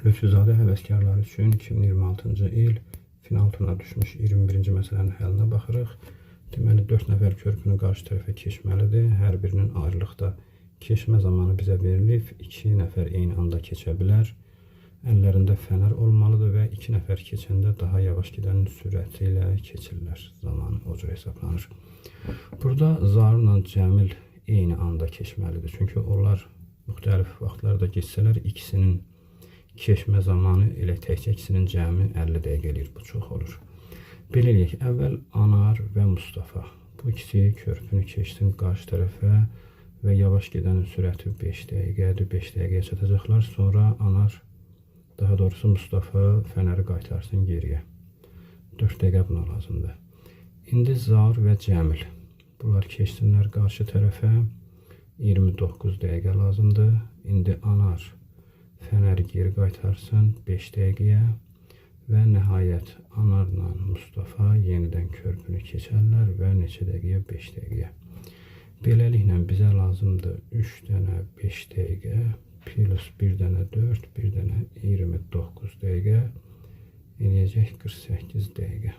Lütfüzadə həvəskarları üçün 2026-cı il final turuna düşmüş 21-ci məsələnin həllinə baxırıq. Deməli 4 nəfər körpünü qarşı tərəfə keçməlidir. Hər birinin ayrılıqda keçmə zamanı bizə verilib. 2 nəfər eyni anda keçə bilər. Əllərində fənər olmalıdır və 2 nəfər keçəndə daha yavaş gedənin sürəti ilə keçirlər. Zamanı o cür hesablanır. Burada Zaurla Cəmil eyni anda keçməlidir. Çünki onlar müxtəlif vaxtlarda keçsələr ikisinin keçmə zamanı elə təkcə ikisinin cəmi 50 dəqiqə eləyir. Bu çox olur. Belə eləyək. Əvvəl Anar və Mustafa. Bu ikisi körpünü keçsin qarşı tərəfə və yavaş gedənin sürəti 5 dəqiqədir. 5 dəqiqəyə çatacaqlar. Sonra Anar, daha doğrusu Mustafa fənəri qaytarsın geriyə. 4 dəqiqə buna lazımdır. İndi Zaur və Cəmil. Bunlar keçsinlər qarşı tərəfə. 29 dəqiqə lazımdır. İndi Anar fənəri geri qaytarsın 5 dəqiqəyə və nəhayət Anarla Mustafa yenidən körpünü keçərlər və neçə dəqiqəyə? 5 dəqiqəyə. Beləliklə bizə lazımdır 3 dənə 5 dəqiqə plus 1 dənə 4, 1 dənə 29 dəqiqə eləyəcək 48 dəqiqə.